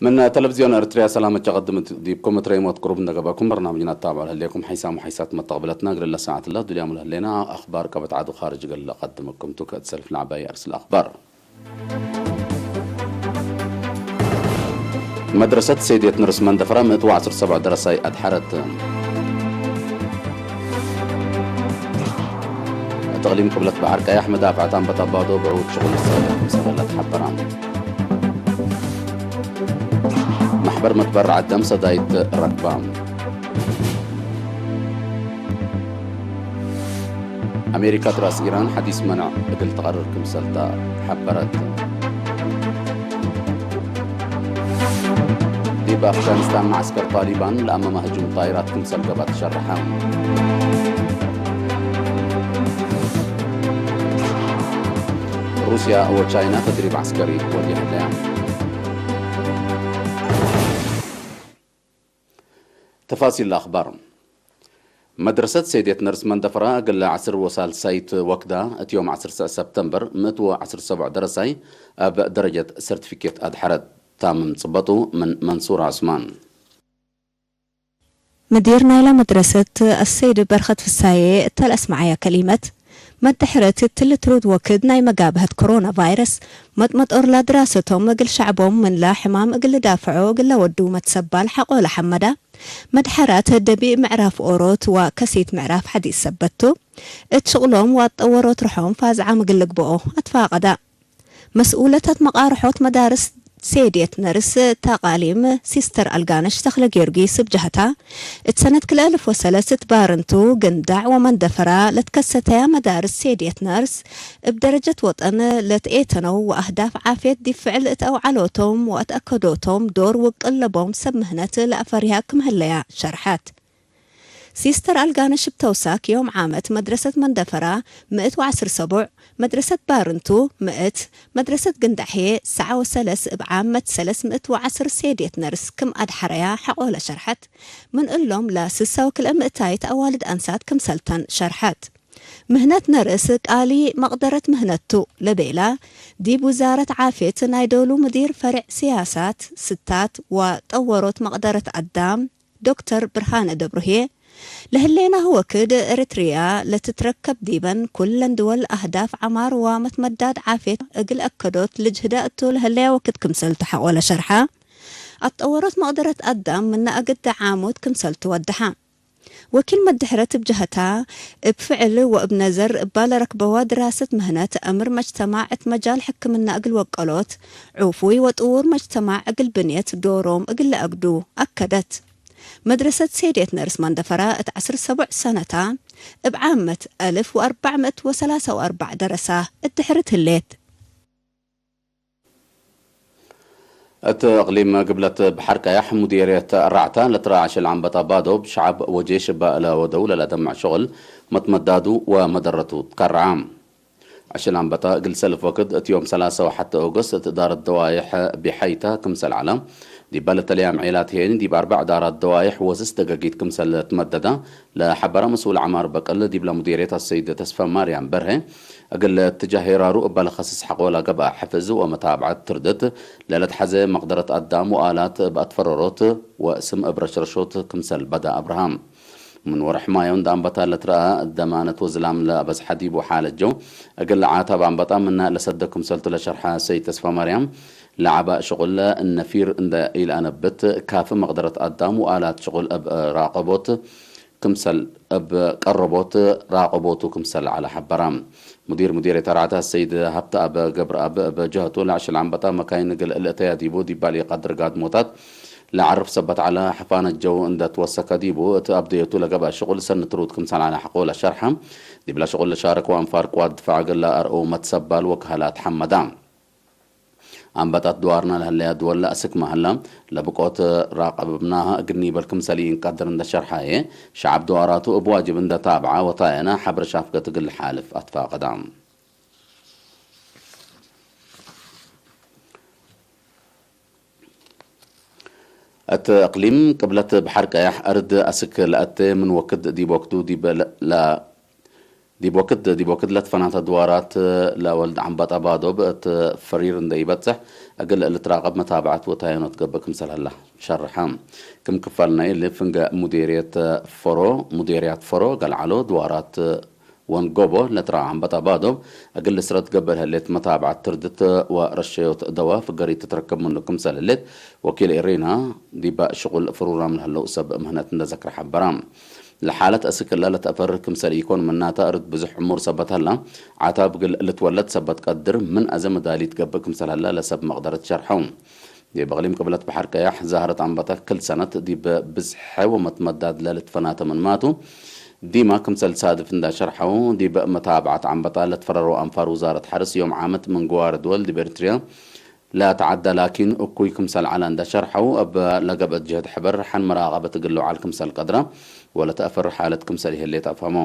من تلفزيون أرتريا سلامة قدمت ديبكم تريموت قروب نقبكم برنامجنا التابع لهليكم حيسام وحيسات متقبلتنا قل الله ساعة الله دوليا ملهلينا أخبار قبت عدو خارج قل قدمكم توكت سلف العباية أرسل أخبار. مدرسة سيدية نرس مندفرة مئة وعشر سبع درساي أدحرت. تغليم قبلة بحر كايح مدافعة عن بطبادو بعود شغل السابق مسألة حبران. محبر متبرع الدم صدايت ركبة. أمريكا تراس إيران حديث منع بدل تقرر كمسلتا حبرت. ديب أفغانستان معسكر طالبان لأمام هجوم طائرات كمسل قبات شرحان. روسيا وتشاينا تدريب عسكري وديها الأيام. تفاصيل الأخبار. مدرسة سيدية نرس مندفرة قل عصر وسال سايت وكدا اتيوم عصر سبتمبر مئة وعصر سبع درساي أب درجة سيرتيفيكيت أدحرت. تامم صبتو من منصور عثمان. مدير نايلا مدرسة السيد برخت في الساية التلأس معايا كلمة مدحرت التلترود وكد ناي مقابهة كورونا فيروس مطمطور لا دراسة توم مقل شعبهم من لا حمام قل دافعو قل ودو متسبال حقو لحمدا مدحرات دبي معراف أوروت وكسيت معراف حديث سبتو اتشغلهم واتطوروت رحوم فازعة مقل قبقو اتفاقدا مسؤولة مقارحوت مدارس سيدية نرس تقاليم سيستر ألقانش تخلق يرقي سبجهتا اتسنة كل ألف وسلس تبارنتو قندع ومن دفرا لتكستيا مدارس سيدية نرس بدرجة وطن لتأيتنو وأهداف عافية دي فعل اتأو علوتهم وأتأكدوتهم دور وقلبهم سمهنة لأفريها كمهليا شرحت. سيستر ألقانش بتوساك يوم عامت مدرسة مندفرة مئة وعصر سبع مدرسة بارنتو مئة مدرسة قندحية سعة وسلس بعامة سلس مئة وعصر سيدية نرس كم أدحريا حقولة شرحت من اللوم لا سسا وكل أمئتايت أوالد أنسات كم سلتن شرحت مهنة نرس قالي مقدرة مهنتو لبيلا ديب وزارة عافية نايدولو مدير فرع سياسات ستات وطوروت مقدرة أدام دكتور برهانة دبرهي لهلينا هو كد إريتريا لتتركب ديبا كلا دول أهداف عمار ومتمداد عافية أقل أكدوت لجهداء التول هليا وكد كمسل تحقول شرحة أطورت مقدرة أدام من أقد عامود كمسل تودحا ወኪል መድሕረት እብ ጀሀታ፣ እብ ፍዕል ወእብ ነዘር እባለ ረክበዋ ድራሰት ምህነት እምር መጅተማዕ እት መጃል ሕክምና እግል ወቀሎት፣ ዑፉይ ወጥዉር መጅተማዕ እግል ብንየት ዶሮም እግል ለአግዱ አከደት። መድረሰት ሴድየት ነርስ መንደፈራ እት ዐስር ሰቡዕ ሰነታ እብ ዓመት አልፍ ወአርባዕ ምእት ወሰላሳ ወአርባዕ ደረሳ እት ድሕርት ህሌት። እት እቅሊም ግብለት ብሐር ቀያሕ ሙዴርየት ራዕታ ለትረአ ሽል ዐንበጣ ባዶ ብሸዐብ ወጄሽ እበ ለወደው ለለደምዕ ሸቁል መትመዳዱ ወመደረቱ ትከረዐ። ዕሽል ዐንበጣ እግል ሰልፍ ወክድ እት ዮም ሰላሳ ወሐተ ኦገስት እት እዳረት ደዋይሕ ቢሐይታ ክምሰል ዐለ። ዲበ ለተለያም ዔላት ሄኒ ዲብ አርበዕ እዳራት ደዋይሕ ወስስ ደገጊት ክምሰል ትመደዳ ለሐበረ መስኡል ዐማር በቅል ዲብለ ሙዴርየት አሰይድ ተስፈማርያም በርሀ። እግል እትጃህ ሄራሩ እበ ለኸስስ ሐቆ ለገብአ ሕፍዝ ወመታብዐት ትርድት ለለትሐዘ መቅደረት አዳም ወአላት እብ አትፈረሮት ወእስም እብ ረሽረሾት ክምሰል በዳ አብርሃም። ምን ወርሕ ማዮ እንደ አንበጣ ለትረአ ደማነት ወዝላም ለአበዝሐ ዲቡ ሓለት ጀው እግል ለዓታብ አንበጣ ምነ ለሰደ ክምሰልቱ ለሸርሐ ሰይድ ተስፋማርያም ለዐባእ ሽቁል እነፊር እንደ ኢለአነብት ካፊ መቅደረት አዳም ወአላት ሽቁል እብ ራቀቦት ክምሰል እብ ቀረቦት ራቀቦቱ ክምሰል ዐለ ሐበራ። ሙዲር ሙዲርየት አርዓታ ሰይድ ሀብተአብ ገብረአብ እብ ጀሀቱ ለዕሽል ዐንበጣ መካይን እግል ልእተያ ዲቡ ዲብ ባሊ ቀድር ጋድሞታት ለዐርፍ ሰበት ዐለ። ሐፋነት ጀው እንደ ትወሰከ ዲቡ እት አብደየቱ ለገብአ ሽቁል ሰኒ ትሩድ ክምሰል ዐለ ሐቆ ለሸርሐ። ዲብለ ሽቁል ለሻረክ ወአንፋር ቅዋት ድፋዕ እግል ለአርአው መትሰባል ወከሀላት ሐመዳ። አንበጣት ድዋርና ለህለያ ድወል ለአስክ መሀላ ለብቆት ራቀብብናሃ እግል ኒበል ክምሰል ኢንቀድር እንደ ሸርሐየ፣ ሸዐብ ድዋራቱ እብ ዋጅብ እንደ ታብዐ ወታየና ሐብረ ሻፍገት እግል ለሓልፍ አትፋቀዳ። እት እቅሊም ቅብለት በሐር ቀያሕ አርድ አስክ ለአቴ ምን ወክድ ዲብ ወክዱ ዲብ ለ ዲብ ወክድ ዲብ ወክድ ለትፈናተ ድዋራት ለወልድ ዐንበጣ ባዶብ እት ፈሪር እንደ ይበጽሕ እግል ልትራቀብ መታብዐት ወታየኖ ትገብእ ክምሰል ሀላ ሸርሐ። ክም ክፋል ናይ እሊ ፍንገ ሙዴርየት ፈሮ ሙዴርያት ፈሮ ገልዓሎ ድዋራት ወንጎቦ ለትራ ዐንበጣ ባዶብ እግል ልስረት ገብእ ለህሌት መታብዐት ትርድት ወረሸዮት ደዋ ፍገሪት ትትረከብ ምኑ ክምሰል ህሌት ወኪል ኤሬና ዲበ ሽቁል ፍሩራም ለህለው ሰብ ምህነት እንደ ዘክረ ሐበራ። ለሓለት አስክላ ለተአፈርህ ክምሰል ኢኮን ምናተ እርድ ብዙሕ ዕሙር ሰበት ሀላ፣ ዓታ ብግል ልትወለድ ሰበት ቀድር ምን አዘ መዳሊ ትገብእ ክምሰል ሀላ ለሰብ መቅደረት ሸርሐው። ዲብ እቅሊም ቅብለት በሐር ቀያሕ ዛህረት አንበታ ክል ሰነት ዲብ ብዝሐ ወመትመዳድ ለልትፈናተ ምንማቱ፣ ዲማ ክምሰል ሳድፍ እንዳ ሸርሐው፣ ዲብ መታብዓት አንበጣ ለትፈረረው አንፋር ውዛረት ሐርስ ዮም ዓመት ምን ግዋር ድወል ዲብ ኤርትርያ ለተዓደ ላኪን እኩይ ክምሰል ዐለ እንደ ሸርሐው፣ እብ ለገብአት ጀህድ ሕበር ሐን መራቀበት እግል ለውዓል ክምሰል ቀድረ ወለተአፈር ሓለት ክምሰል ይህሌት አፍሀሞ።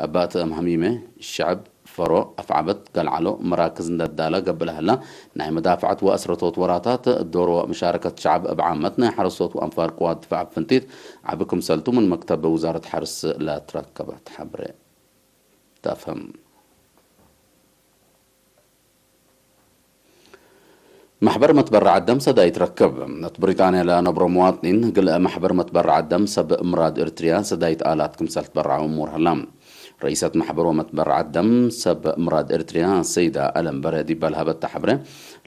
እበ እት እም ሀሚመ ሸዕብ ፈሮ አፍዓበት ገልዓሎ መራክዝ እንደ ዳለ ገብእ ለሀላ ናይ መዳፍዐት ወአስረቶት ወራታት ዶር ወምሻረከት ሸዕብ እብ ዓመት ናይ ሐረስቶት ወአንፋር ቅዋት ድፋዕ ፍንቲት ዐቢ ክምሰልቱ ምን መክተብ ውዛረት ሐርስ ለትረከበት ሐብሬ ተፍህም። ማሕበር መትበረዓት ደም ሰዳይት ረክብ። እት ብሪጣንያ ለነብሮ መዋጥኒን፣ ግልአ ማሕበር መትበረዓት ደም ሰብ ምራድ ኤርትርያ ሰዳይት ኣላት ክምሰል ትበረዐ እሙር ሀላ። ረኢሰት ማሕበር ወመትበረዓት ደም ሰብ ምራድ ኤርትርያ ሰይዳ ኣለም በረ ዲባ ለሀበታ ሐብረ፣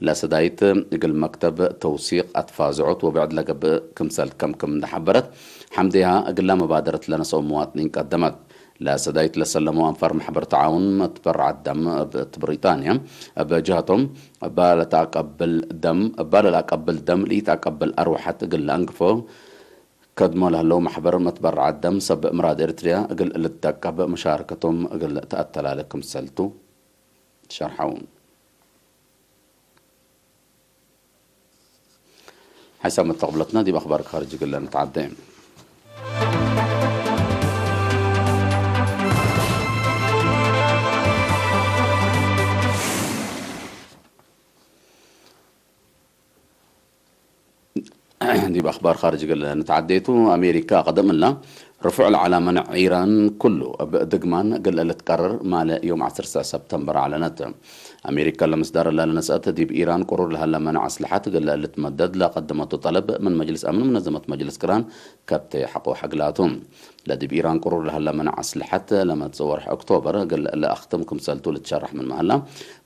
ለሰዳይት እግል መክተብ ተውሲቅ ኣትፋዝዖት ወብዕድ ለገብእ ክምሰል ከምክም እንደሐበረት፣ ሐምደያ እግላ መባደረት ለነሰኦ መዋጥኒን ቀደመት። ለሰዳይት ለሰለሞ አንፋር ማሕበር ተዓውን መትበረዓት ደም እብ እት ብሪጣንያ እብ ጅሃቶም እባ ለተአቀብል ደም እባ ለለአቀብል ደም ለኢተአቀብል አርወሐት እግል ለአንግፎ ከድሞ ለህለው ማሕበር መትበረዓት ደም ሰብ ምራድ ኤርትርያ እግል ልትደቀብ መሻረከቶም እግል ተአተላለ ክምሰልቱ ሸርሐው። ሓይሳብ መተቕብለትና ዲብ ኣኽባር ካርጅ ግለ ንትዓደ። ዲብ ኣኽባር ካርጅ ግለ ንትዓደቱ ኣሜሪካ ቀደም እላ ርፉዕ ለዓላ መነዕ ኢራን ኩሉ እብ ድግማን ግለ ልትቀርር ማለ ዮም ዐሰርተ ሰብተምበር ኣዕለነት። ኣሜሪካ ለምስዳር እላ ለነስአት ዲብ ኢራን ቅሩር ለሀለ መነዕ አስልሐት ግለ ልትመደድ ለቀደመቱ ጠለብ ምን መጅልስ አምን ምነዘመት መጅልስ ቅራን ከብተ ሐቆ ሐግላቱ። ለዲብ ኢራን ቅሩር ለሀለ መነዕ አስልሐት ለመጽእ ወርሕ ኦክቶበር ግለ ለአኽትም ክምሰልቱ ልትሸራሕ ምን መሀላ፣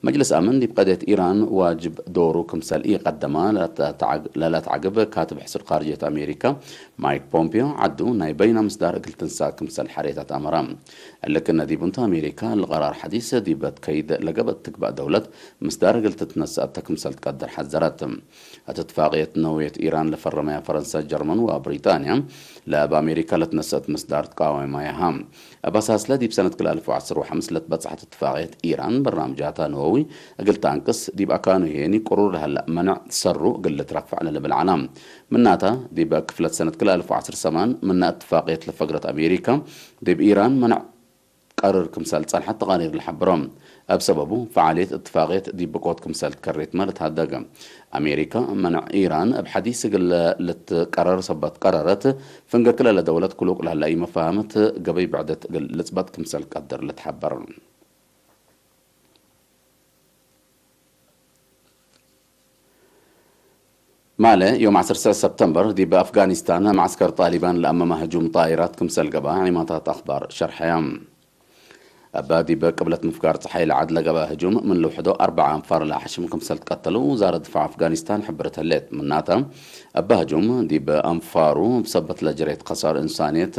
መጅልስ አምን ዲብ ቀድየት ኢራን ዋጅብ ዶሩ ክምሰል ኢቀደማ ለለተዓግብ ካትብ ሕሱር ካርጅየት አሜሪካ ማይክ ፖምፒዮ ዐዱ ናይ በይና ምስዳር እግል ትንሳእ ክምሰል ሐሬታት አመራ። እሊ ክነ ዲቡ እንተ አሜሪካ ለቀራር ሐዲስ ዲበ ትከይድ ለገበት ትግባእ ደውለት ምስዳር እግል ትትነሳእ እተ ክምሰል ትቀድር ሐዘረት። እት እትፋቅየት ነውየት ኢራን ለፈረመያ ፈረንሳ፣ ጀርመን ወብሪጣንያ ለእብ አሜሪካ ለትነሰአት ምስዳር ትቃወማያሃ። እብ አሳስለ ዲብ ሰነት ክልተ አልፍ ወዐስር ወሐምስ ለትበጽሐት እትፋቅየት ኢራን በርናምጃታ ነወዊ እግል ተአንቅስ ዲብ አካኑ ሄኒ ቅሩር ለሀለ መነዕ ሰሩ እግል ልትረፋዕ ለልብል ዐላ። ምናታ፣ ዲብ ክፍለት ሰነት ክልተ አልፍ ወዐስር ሰማን ምና እትፋቅየት ለፈግረት አሜሪካ፣ ዲብ ኢራን መነዕ ቀርር ክምሰል ጸንሐት ተቃሪር ለሐብሮ። እብ ሰበቡ፣ ፈዓልየት እትፋቅየት ዲብ ብቆት ክምሰል ትከሬትመ ለትሀደገ። አሜሪካ፣ መነዕ ኢራን እብ ሐዲስ እግል ልትቀረር ሰበት ቀረረት፣ ፍንገ ክለ ለደውለት ክሉቅ ለህለ ኢመፋህመት ገበይ ብዕደት እግል ልጽበጥ ክምሰል ቀድር ልትሐበር። ማለ ዮም ዐሰርተ ሰብተምበር ዲብ አፍጋኒስታን መዓስከር ጣሊባን ለአመመ ህጁም ጣይራት ክምሰል ገብአ ዒማታት አኽባር ሸርሐያ። እበ ዲብ ቅብለት ምፍጋር ጸሓይ ለዐድ ለገብአ ህጁም ምን ልውሕዶ አርበዓ አንፋር ለአሕሽም ክምሰል ትቀተሉ ውዛረት ድፋዕ አፍጋኒስታን ሕብረት ህሌት። ምናተ፣ እበ ህጁም ዲብ አንፋሩ ብሰበት ለጅሬት ከሳር እንሳንየት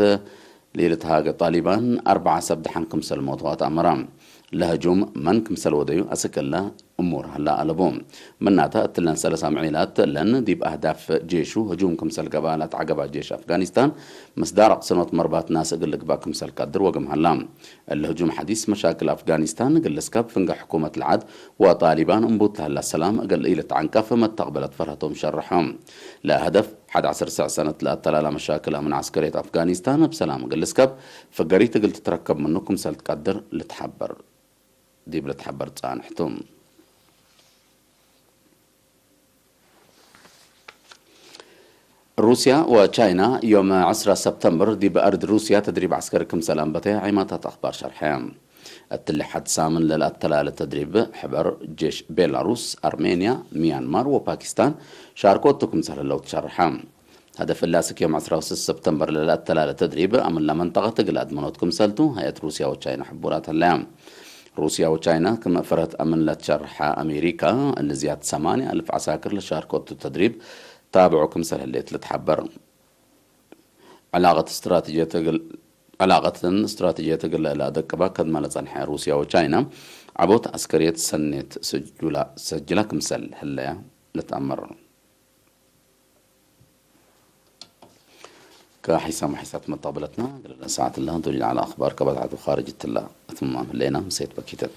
ለኢልትሃገ ጣሊባን አርበዓ ሰብ ደሓን ክምሰል ሞትዋ ተአመራ። ለህጁም መን ክምሰል ወደዩ አስክ እለ እሙር ሀላ አለቡ። ምናተ እትለን ሰለሳ ምዒላት እለን ዲብ አህዳፍ ጄሹ ህጁም ክምሰል ገብአ ለአትዓገባ ጄሽ አፍጋኒስታን ምስዳር አቅሰኖት መርባት ናስ እግል ልግባእ ክምሰል ቀድር ወግም ሀላ። እሊ ህጁም ሐዲስ መሻክል አፍጋኒስታን እግል ልስከብ ፍንገ ሕኩመት ለዐድ ወጣሊባን እምቡት ለሀላ ሰላም እግል ኢልትዐንቀፍ መተቅበለት ፈርሀቶም ሸርሖም። ለሀደፍ ሐድ ዐስር ሰዕ ሰነት ለአተላላ መሻክል አምን ዐስከርየት አፍጋኒስታን እብ ሰላም እግል ልስከብ፣ ፍገሪት እግል ትትረከብ ምኑ ክምሰል ትቀድር ልትሐበር፣ ዲብ ልትሐበር ጻንሕቱ። ሩስያ ወቻይና ዮም ዕስራ ሰብተምበር ዲብ አርድ ሩስያ ተድሪብ ዐስከሪ ክምሰል አንበተያ ዒማታት አኽባር ሸርሐያ። እትሊ ሓድ ሳምን ለልኣተላለ ተድሪብ ሕበር ጄሽ ቤላሩስ፣ ኣርሜንያ፣ ሚያንማር ወፓኪስታን ሻርኮቱ ክምሰል ህለው ትሸርሓ። ሀደፍ እላስክ ዮም ዕስራ ወስስ ሰብተምበር ለልኣተላለ ተድሪብ ኣምላ መንጠቐ ትግል ኣድመኖት ክምሰልቱ ሀየት ሩሲያ ወቻይና ሕቡራት ህለያ። ሩሲያ ወቻይና ክም ፍረት ኣምን ለትሸርሓ ኣሜሪካ እልዝያት ሰማንያ ኣልፍ ዓሳክር ለሻርኮቱ ተድሪብ ታብዖ ክምሰል ህሌት ልትሓበር። ዕላቐት ስትራቴጂየት እግል ዕላቐትን ስትራቴጂየት እግል ለደቅባ ከድማ ለጸንሐ ሩሲያ ወቻይና ዓቦት ዓስከርየት ሰኔት ስጁላ ሰጅላ ክምሰል ህለያ ልትኣመር። ከሒሳ መሒሳት መጣብለትና ገለለ ሰዓት ላ ዱል ዓላ ኣኽባር ከባታዓቱ ኻርጅ ትላ እትማም ህለና ምሰየት በኪተት።